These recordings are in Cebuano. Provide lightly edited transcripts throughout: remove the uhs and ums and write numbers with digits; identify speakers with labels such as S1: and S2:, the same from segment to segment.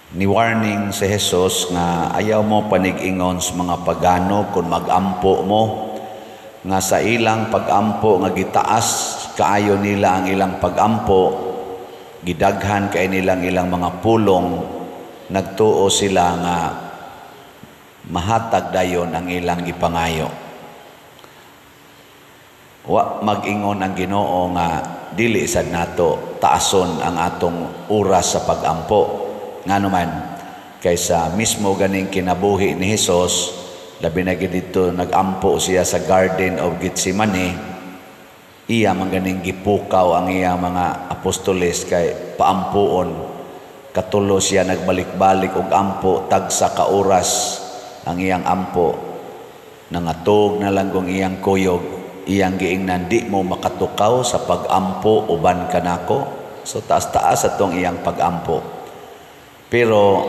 S1: Ni warning si Jesus nga ayaw mo panig-ingon sa mga pagano kung magampo mo, nga sa ilang pagampo nga gitaas kaayo nila ang ilang pagampo, gidaghan kay nilang ilang mga pulong, nagtuo sila nga mahatag dayon ang ilang gipangayo. Wa mag-ingon ang Ginoo nga dili sad nato taason ang atong oras sa pagampo. Ngano man, kaysa mismo ganing kinabuhi ni Hesus, labi na gid dito nagampo siya sa Garden of Gethsemane, iya man ganing gipukaw ang iya mga apostoles kay paampuon. Katulo siya nagbalik-balik og ampo, tagsa ka oras ang iyang ampo. Nangatog na lang kung iyang kuyog, iyang giingnan, "Di mo makatukaw sa pagampo uban kanako." So taas-taas atong iyang pagampo. Pero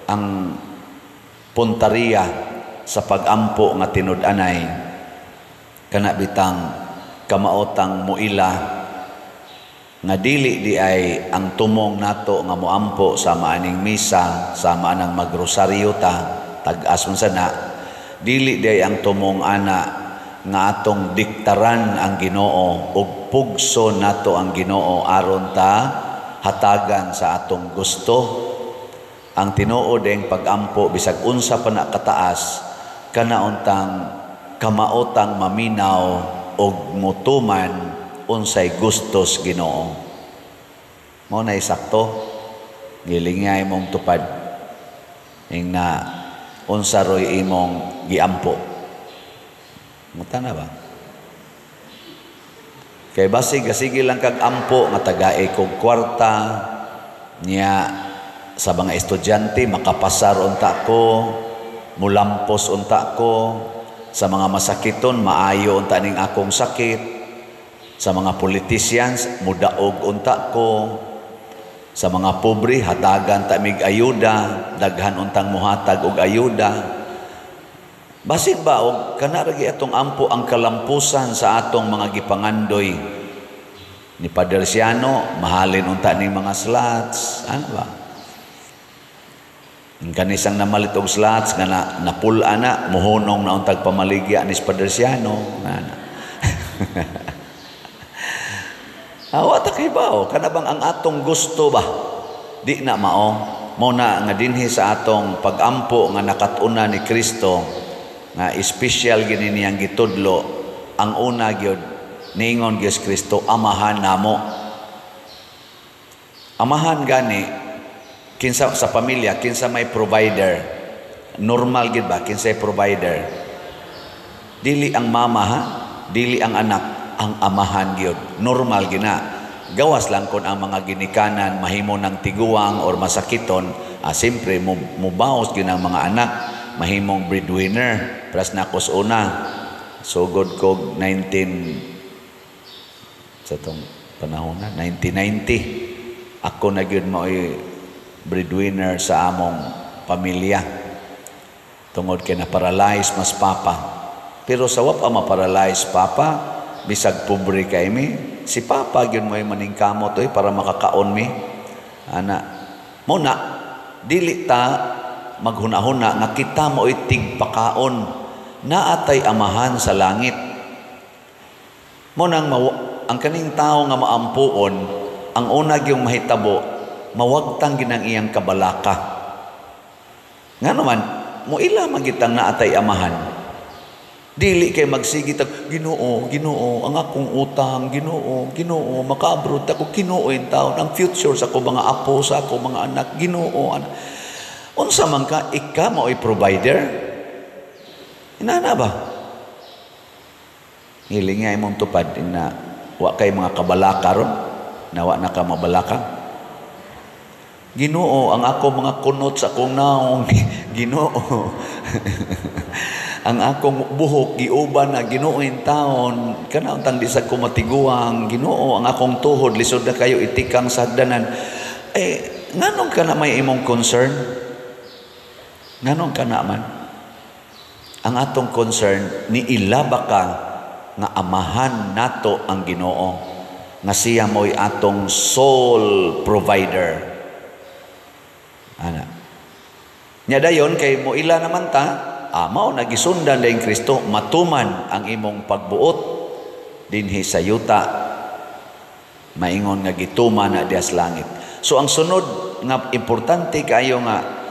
S1: ang puntariya sa pagampo nga tinud-anay kana bitang kamaotang muila nga dili di ay ang tumong nato nga moampo sa maaning misa, sa maanang magrosaryo ta, tag-as man sana, dili di ay ang tumong ana nga atong diktaran ang Ginoo ug pugso nato ang Ginoo aron ta hatagan sa atong gusto. Ang tinuod ang pagampo, bisag unsa pa na kataas, kanauntang kamaotang maminaw og mutuman unsay gustos Ginoo. Mao na sakto gilingay mong tupad ing na unsa roy imong giampo. Muta na ba? Kay basig sige lang kag ampo nga tagae kog kwarta niya, sa mga estudyante makapasar unta ko, mulampos unta ko, sa mga masakiton maayo unta ning akong sakit, sa mga politicians mudaog unta ko, sa mga pobre hatagan ta mig ayuda, daghan untang muhatag og ayuda. Basin ba og kana ra atong ampo ang kalampusan sa atong mga gipangandoy ni Padre Siano, mahalin unta ning mga slots, ano ba? Ang kanisang namalit og slots nga na, napula na, muhunong na untag pamaligya ni Padre Siano. Na. Awa ta kay bao, kana bang ang atong gusto ba? Di na mao. Mao na nga dinhi sa atong pagampo nga nakat-una ni Kristo nga espesyal gini niyang gitudlo, ang una gyud niingon Diyos Kristo, "Amahan namo." Amahan gani, kinsa sa pamilya, kinsa may provider? Normal gid ba kinsay provider? Dili ang mama ha, dili ang anak, ang amahan gyud. Normal gina. Gawas lang kon ang mga ginikanan mahimo ng tiguang or masakiton, siyempre mubaos gyud ang mga anak, mahimong breadwinner. Pras na akos una, sugod kog 19 sa tong panahon na 1990, ako na gyud maoy breadwinner sa among pamilya tungod kay na-paralyze mas papa. Pero sa wa pa ma-paralyze papa, bisag pobre kay mi, si papa gyud mo'y maningkamot oy para makakaon mi ana. Mo na dili ta maghuna-huna nga kita mo'y tigpakaon, naatay Amahan sa langit. Mo nang ang kaning tao nga maampuon, ang una gyung mahitabo, mawagtang ginang iyang kabalaka. Nga naman, muila man gitang naatay Amahan. Dili kay magsige tag, "Ginoo, Ginoo, ang akong utang, Ginoo, Ginoo, maka-abroad ako, Ginoo in taon, ang future sa ako mga apo, sa ako mga anak, Ginoo." Ana. Unsa man ka, ika mao'y provider? Inana ba? Hiling nga imong tupad na wa kay mga kabalaka ron, na wa na ka mabalaka. "Ginoo, ang ako mga kunot sa akong naong, Ginoo. Ang akong buhok giuban na, Ginoo in taon, kana untang di sa ko matiguang, Ginoo, ang akong tuhod lisod na kayo itikang sa hagdanan." Eh, nganong ka na may imong concern? Nganong ka na man? Ang atong concern, ni ilaba ka nga amahan nato ang Ginoo, nga siya mo'y atong sole provider. Ana. Nya dayon kay moila naman ta, mao na gisundan dayong Kristo, matuman ang imong pagbuot dinhi sa yuta, maingon nga gituman na diha sa langit. So ang sunod nga importante kaayo nga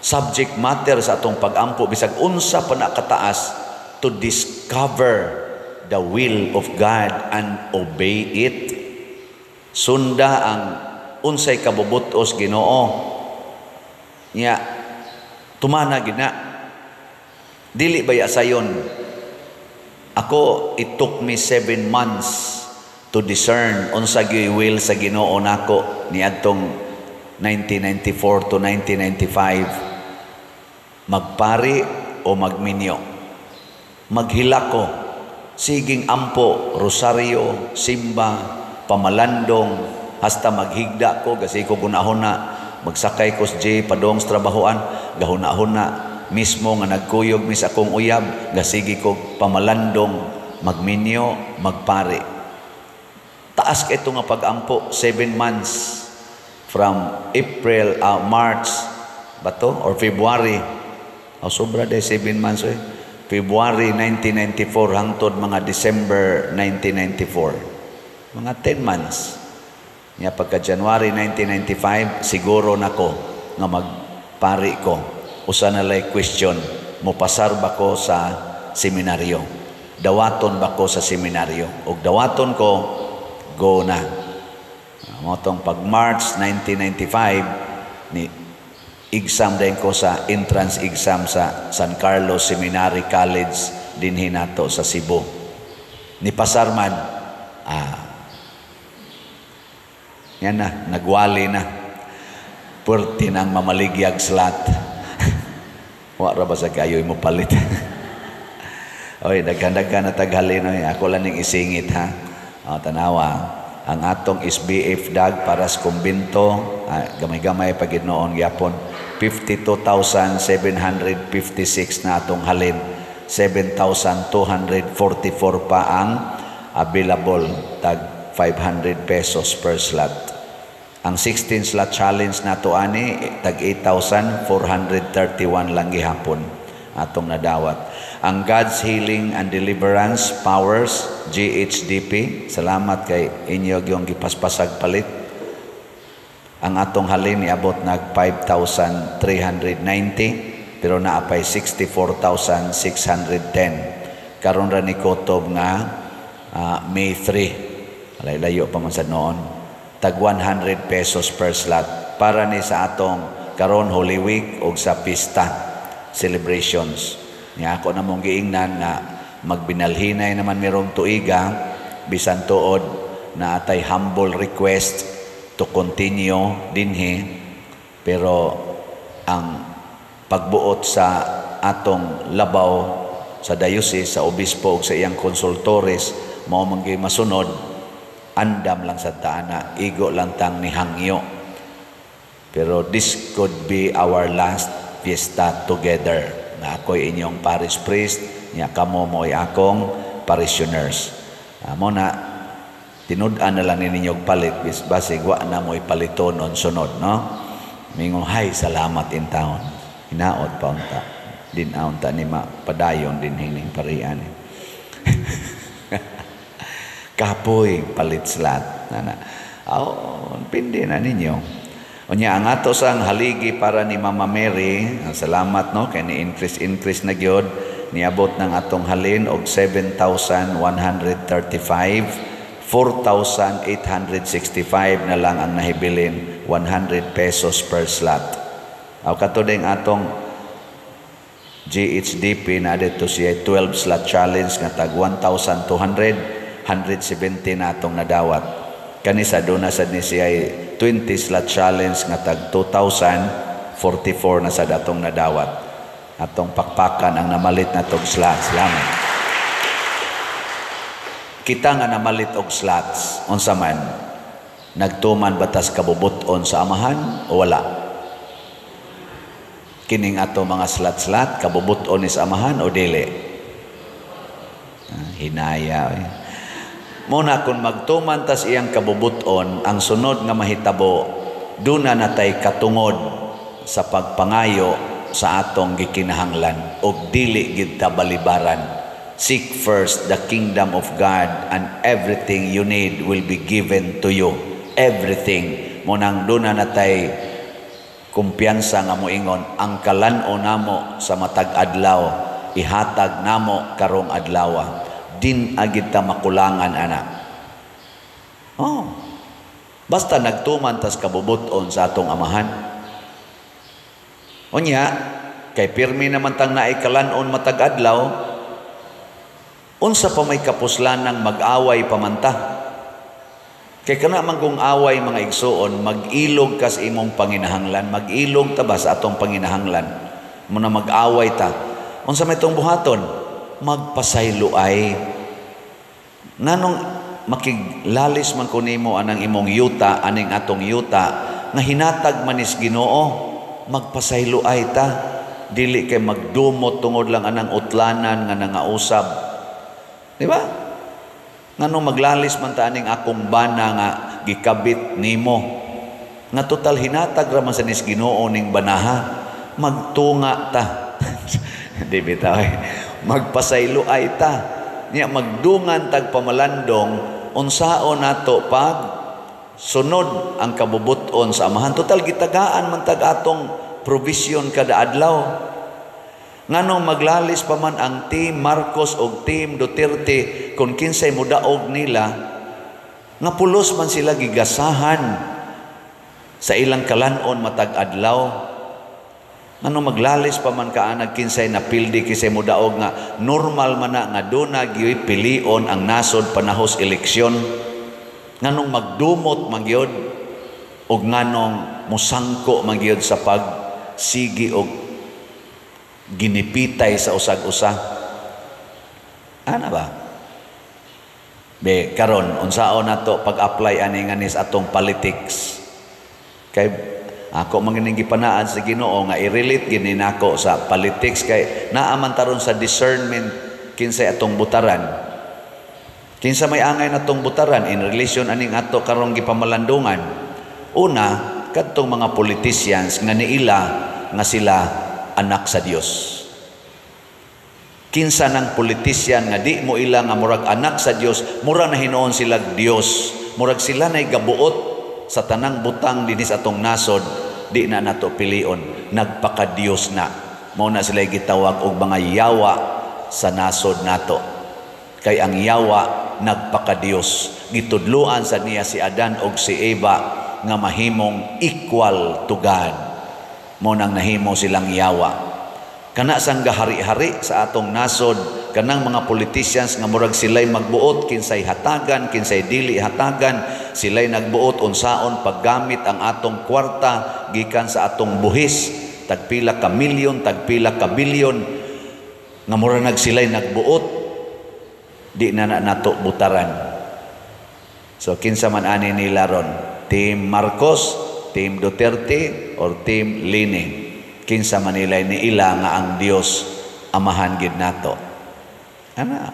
S1: subject matter sa atong pagampo, bisag unsa pa na kataas, to discover the will of God and obey it. Sunda ang unsay kabubut-os Ginoo. Nya tumana gina. Dili baya sayon. Ako, it took me 7 months to discern unsa gyud will sa Ginoo nako niadtong 1994 to 1995, magpari o magminyo. Maghilak ko, siging ampo, rosaryo, simba, pamalandong, hasta maghigda ko, kasi ko gunahuna, magsakay ko sa J, padong sa trabahoan, gahuna-huna, mismo nga nagkuyog mis akong uyab, gasigi ko pamalandong, magminyo, magpari. Taas kay ito nga pag-ampo, 7 months from April, March, ba to? Or February. Oh, sobra day 7 months eh. February 1994 hangtod mga December 1994. Mga 10 months. Nya pagka January 1995, siguro nako nga magpari ko. Usa na lay question, mopasar ba ko sa seminaryo? Dawaton ba ko sa seminaryo? Og dawaton ko, go na. Mao tong pag March 1995 ni exam din ko sa entrance exam sa San Carlos Seminary College dinhi nato sa Cebu. Ni pasar man, yan na, nagwali na. Puwerte nang mamaligyag slot. Wa ra ba sa kayo mo palit? Oy, daghan-daghan na taghalin oy. Ako lang ning isingit ha. O, tanawa. Ang atong SBF dag para sa kumbinto, gamay-gamay pa gid noon gyapon, 52,756 na atong halin. 7,244 pa ang available, tag 500 pesos per slot. Ang 16 slot challenge nato ani tag 8,431 lang gihapon atong nadawat. Ang God's Healing and Deliverance Powers, GHDP, salamat kay inyo yung gipaspasag palit. Ang atong halin niabot nag 5,390 pero naapay 64,610. Karon ra ni kutob nga May 3. Alay layo pa man sa noon. Tag 100 pesos per slot para ni sa atong karon Holy Week og sa pista celebrations. Nya ako na mong giingnan nga magbinalhinay naman mirong tuiga, bisan tuod na atay humble request to continue dinhi, pero ang pagbuot sa atong labaw sa diocese, sa obispo ug sa iyang consultores, mao man gyud masunod. Andam lang sa taana, igo lang tang nihangyo, pero this could be our last fiesta together na ako'y inyong parish priest nya kamo mo'y akong parishioners. Mo na tinud-an na lang ninyo og palit, basig wa na mo'y palitonon sunod, no? Mingon hay salamat in taon, hinaot pa unta din unta ni padayon din hining parian. Kapoy palit slot nana. Oh, pindi na ninyo. Unya ang ato sang haligi para ni Mama Mary, salamat no kay ni increase increase na gyud, niabot ng atong halin og 7,135, 4,865 na lang ang nahibilin, 100 pesos per slot. Aw kato ding atong GHDP na dito siya 12 slot challenge nga tag 1,200, 170 na atong nadawat. Kani sa doon na sad ni siya 20 slot challenge nga tag 2,044 na sa datong nadawat. Atong pakpakan ang namalit na tog slots. Salamat. Kita nga namalit og slots, unsa man, nagtuman batas kabubuton sa Amahan o wala? Kining ato mga slot-slot, kabubuton ni sa Amahan o dili? Hinaya. Eh. Muna kung magtuman tas iyang kabubuton, ang sunod nga mahitabo, duna natay katungod. sa pagpangayo sa atong gikinahanglan ug dili gid ta balibaran. Seek first the kingdom of God and everything you need will be given to you. Everything. Mao nang duna natay kumpiyansa nga moingon, "Ang kalan-on namo sa matag adlaw, ihatag namo karong adlaw." Di na gid ta makulangan ana. Oh. Basta nagtuman tas kabubut-on sa atong Amahan. Unya, kay pirmi naman tang naay kalan-on matag adlaw, unsa pa may kapuslanang mag-away pa man ta? Kay kana man kung away, mga igsuon, mag-ilog ka sa imong panginahanglan, mag-ilog ta ba sa atong panginahanglan? Muna mag-away ta. Unsa may itong buhaton? Magpasayloay. Nganong makiglalis man ko nimo anang imong yuta, aning atong yuta, nga hinatag manis Ginoo, magpasayloay ta. Dili kay magdumot tungod lang anang utlanan nga nangausab. Di ba? Nganong maglalis man ta aning akong bana nga gikabit nimo? Nga total hinatag ra man sa nis Ginoo ning banaha. Magtunga ta. Di bitaw eh. Magpasayloay ta. Nya magdungan tag pamalandong unsaon nato pag sunod ang kabubuton sa Amahan. Total gitagaan man tag atong provision kada adlaw. Nganong maglalis pa man ang Team Marcos o Team Duterte kung kinsay mudaog nila, nga pulos man sila gigasahan sa ilang kalanon matag adlaw? Nganong maglalis pa man ka anag kinsay napildi, kinsay mudaog, nga normal man na nga duna gyud pilion ang nasod panahos eleksyon? Nganong magdumot man gyud ug nganong musangko man gyud sa pag sigi og ginipitay sa usag-usa? Ana ba? Be, karon unsaon nato pag-apply ani nga nis atong politics? Kay ako man gining gipanaad sa Ginoo nga i-relate gini nako sa politics kay naa man taron sa discernment kinsay atong butaran. Kinsa may angay natong butaran in relation aning ato karong gipamalandungan? Una, kadtong mga politicians nga niila nga sila anak sa Dios. Kinsa ng politician nga di mo ila nga murag anak sa Dios, mura na hinuon sila Dios, murag sila nay gabuot sa tanang butang dinhi sa atong nasod, di na nato pilion, nagpaka-Dios na. Mao na sila gitawag og mga yawa sa nasod nato. Kay ang yawa nagpaka-Dios. Gitudluan sa niya si Adan og si Eva nga mahimong equal to God. Mao nang nahimo silang yawa. Kana sang gahari-hari sa atong nasod, kanang mga politicians nga murag sila'y magbuot kinsay hatagan, kinsay dili hatagan, sila'y nagbuot unsaon paggamit ang atong kwarta gikan sa atong buhis, tagpila ka milyon, tagpila ka bilyon, nga mura nag sila'y nagbuot, di na na nato butaran. So kinsa man ani nila ron? Team Marcos, Team Duterte, or Team Leni? Kinsa man nila ni ila nga ang Dios Amahan gid nato? Ana.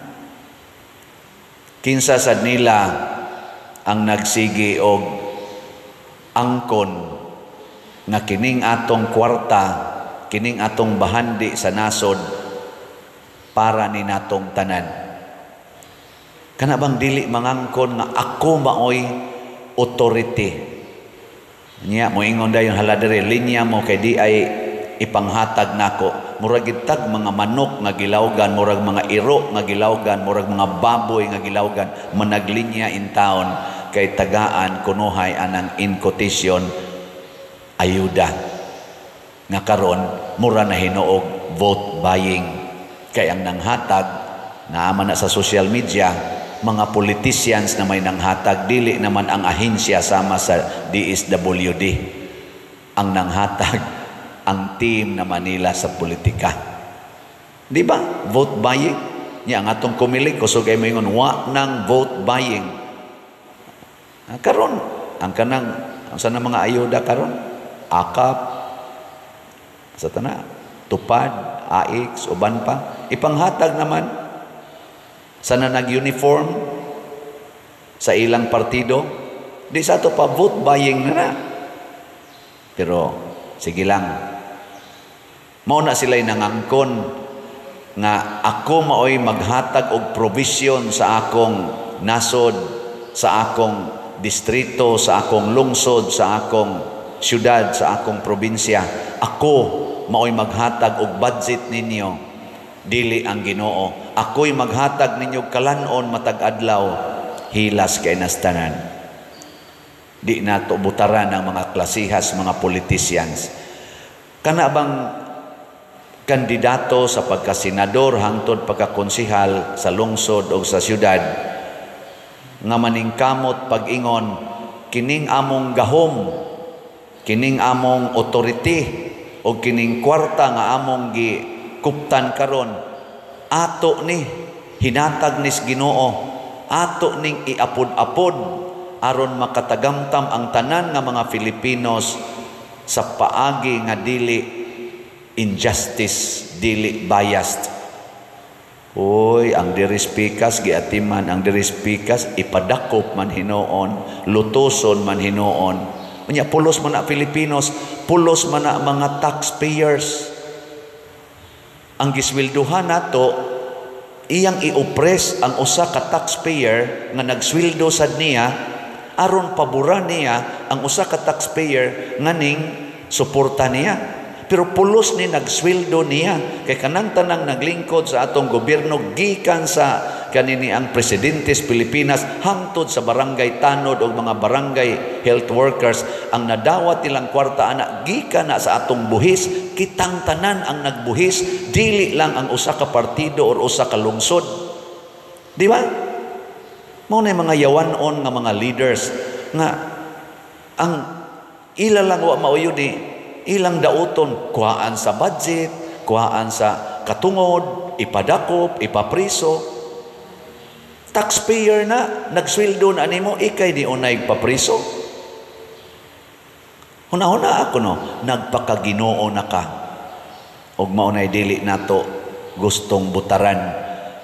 S1: Kinsa sad nila ang nagsigi og angkon nga kining atong kwarta, kining atong bahandi sa nasod para ni natong tanan? Kana bang dili mangangkon nga ako maoy authority? Nya moingon dayon, "Hala diri, linya mo kay di ay ipanghatag nako." Murag gitag mga manok nga gilawgan, murag mga iro nga gilawgan, murag mga baboy nga gilawgan, managlinya in town kay tagaan kunuhay anang, in quotation, ayuda. Nga karon mura na hinuog vote buying. Kay ang nanghatag naa man na sa social media, mga politicians na may nanghatag, dili naman ang ahensya sama sa DSWD. Ang nanghatag, ang team na Manila sa politika. Di ba? Vote buying. Nya ang atong Comelec kusog ay moingon wa nang vote buying. Ah, karon ang kanang ang sana mga ayuda karon, AKAP sa tana, Tupad, AICS, uban pa, ipanghatag naman sa na nag-uniform sa ilang partido. Di sa ato pa vote buying na na. Pero Sige lang. Mao na sila'y nangangkon nga ako maoy maghatag og provision sa akong nasod, sa akong distrito, sa akong lungsod, sa akong syudad, sa akong probinsya. Ako maoy maghatag og budget ninyo, dili ang Ginoo. Ako'y maghatag ninyo kalanon matag adlaw. Hilas kay nastanan. Di nato butaran ang mga klasihas, mga politicians. Kana bang kandidato sa pagkasenador hangtod pagkakonsihal sa lungsod o sa syudad nga maningkamot pag-ingon, "Kining among gahom, kining among authority o kining kwarta nga among gikuptan karon, ato ni hinatag nis Ginoo, ato ning iapod-apod aron makatagamtam ang tanan nga mga Filipinos sa paagi nga dili injustice, dili biased." Uy, ang diris pikas giatiman, ang diris pikas ipadakop man hinuon, lutuson man hinuon. Unya pulos man na Filipinos, pulos man na mga taxpayers. Ang gisweldohan nato, iyang i-oppress ang usa ka taxpayer nga nagsweldo sad niya aron paboran niya ang usa ka taxpayer nga ning suporta niya. Pero pulos ni nagsweldo niya kay kanang tanang naglingkod sa atong gobyerno, gikan sa kanini ang presidente sa Pilipinas hangtod sa barangay tanod o mga barangay health workers, ang nadawat nilang kwarta ana gikan na sa atong buhis. Kitang tanan ang nagbuhis, dili lang ang usa ka partido or usa ka lungsod, di ba? Mao na mga yawanon nga mga leaders nga ang ila lang wa mauyo ni ilang dauton, kuhaan sa budget, kuhaan sa katungod, ipadakop, ipapriso. Taxpayer na, nagsweldo na nimo, ikay di unay papriso. Huna-huna ako, no, nagpakaginoo na ka. Og maunay dili nato gustong butaran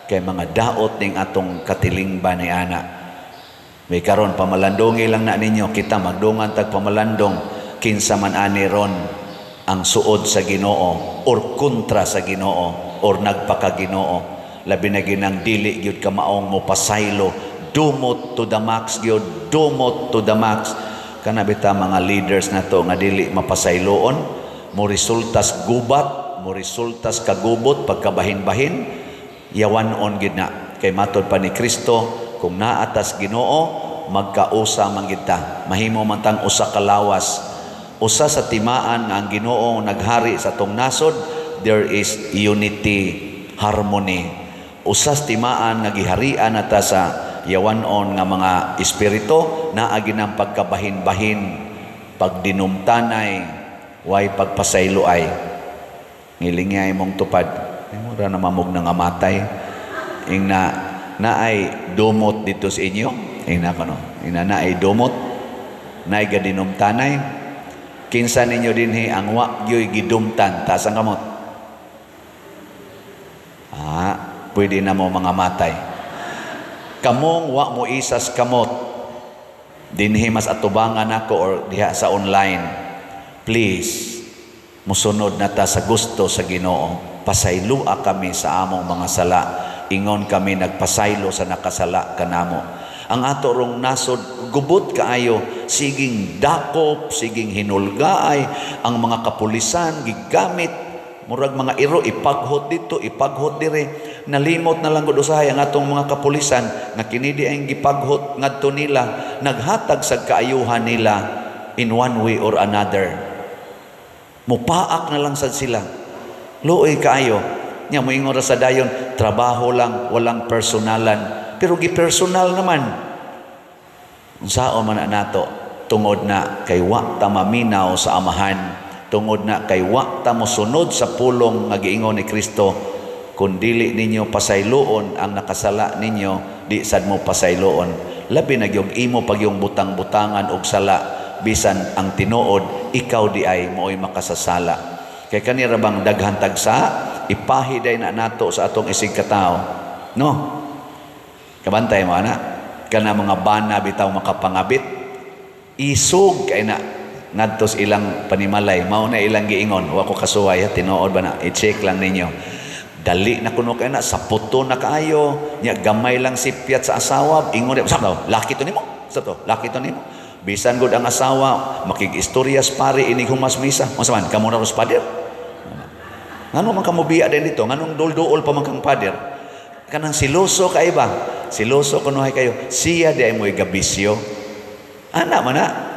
S1: kay mga daot ning atong katilingban ni ana. May karon pamalandongi lang na ninyo kita, magdungan tag pamalandong kinsa man ani ron ang suod sa Ginoo or kontra sa Ginoo or nagpakaginoo, labi na ginang dili gyud ka maong mo pasaylo, dumot to the max gyud, dumot to the max. Kana bita mga leaders nato nga dili mapasayloon, mo resultas gubat, mo resultas kagubot, pagkabahin-bahin, yawan-on gid na. Kay matod pa ni Kristo, kung naatas Ginoo, magkausa man gid ta, mahimo man tang usa ka lawas. Usa sa timaan nga ang Ginoo naghari sa atong nasod, there is unity, harmony. Usa sa timaan nga giharian nata sa yawanon nga mga espiritu, naa ginang pagkabahin-bahin, pagdinumtanay, way pagpasaylo ay. Ngilingay mong tupad. Ay, mura na mamog na nga matay. Ing na naay dumot dito sa inyo. Ing na kono. Ing na naay dumot. Naay gadinumtanay. Kinsa ninyo dinhi ang wa gyoy gidumtan? Taas ang kamot. Ah, pwede na mo mga matay. Kamong wa mo isas kamot dinhi mas atubangan ako or diha sa online. Please, musunod na ta sa gusto sa Ginoo. Pasaylua kami sa among mga sala. Ingon kami nagpasaylo sa nakasala kanamo. Ang ato rong nasod gubot kaayo, siging dakop, siging hinulgaay ang mga kapulisan, gigamit murag mga iro, ipaghot dito, ipaghot dire. Nalimot na lang gud usahay ang atong mga kapulisan nga kini di ang gipaghot ngadto nila, naghatag sa kaayuhan nila in one way or another. Mupaak na lang sad sila. Luoy kaayo. Nya moingon ra sa dayon, trabaho lang, walang personalan. Pero gipersonal naman. Unsaon man na nato tungod na kay wa ta maminaw sa Amahan, tungod na kay wa ta mosunod sa pulong nga giingon ni Kristo, "Kun dili ninyo pasayloon ang nakasala ninyo, di sad mo pasayloon." Labi na gyud imo pag yung butang-butangan og sala, bisan ang tinuod ikaw di ay mooy makasasala. Kay kanira bang daghan tagsa, ipahiday na nato sa atong isig katao, no? Kabantay mo ana, kana mga bana bitaw makapangabit, isog kay na. Ngadto sa ilang panimalay, mao na ilang giingon. Wa ko kasuway, ha, tinuod ba na? I-check lang ninyo. Dali na kuno kay na, saputo na kaayo, nya gamay lang sipyat sa asawa, ingon sa to, laki to nimo. Sa to, laki to nimo. Bisan gud ang asawa, makig-istorya sa pare inig humas misa. Unsa man, kamo na ros pader? Ngano man kamo biya din dito? Nganong dul-duol pa man kang pader? Kanang siloso kay ba? Siloso kunuhay kayo. Siya di ay mo'y gabisyo. Ana man na.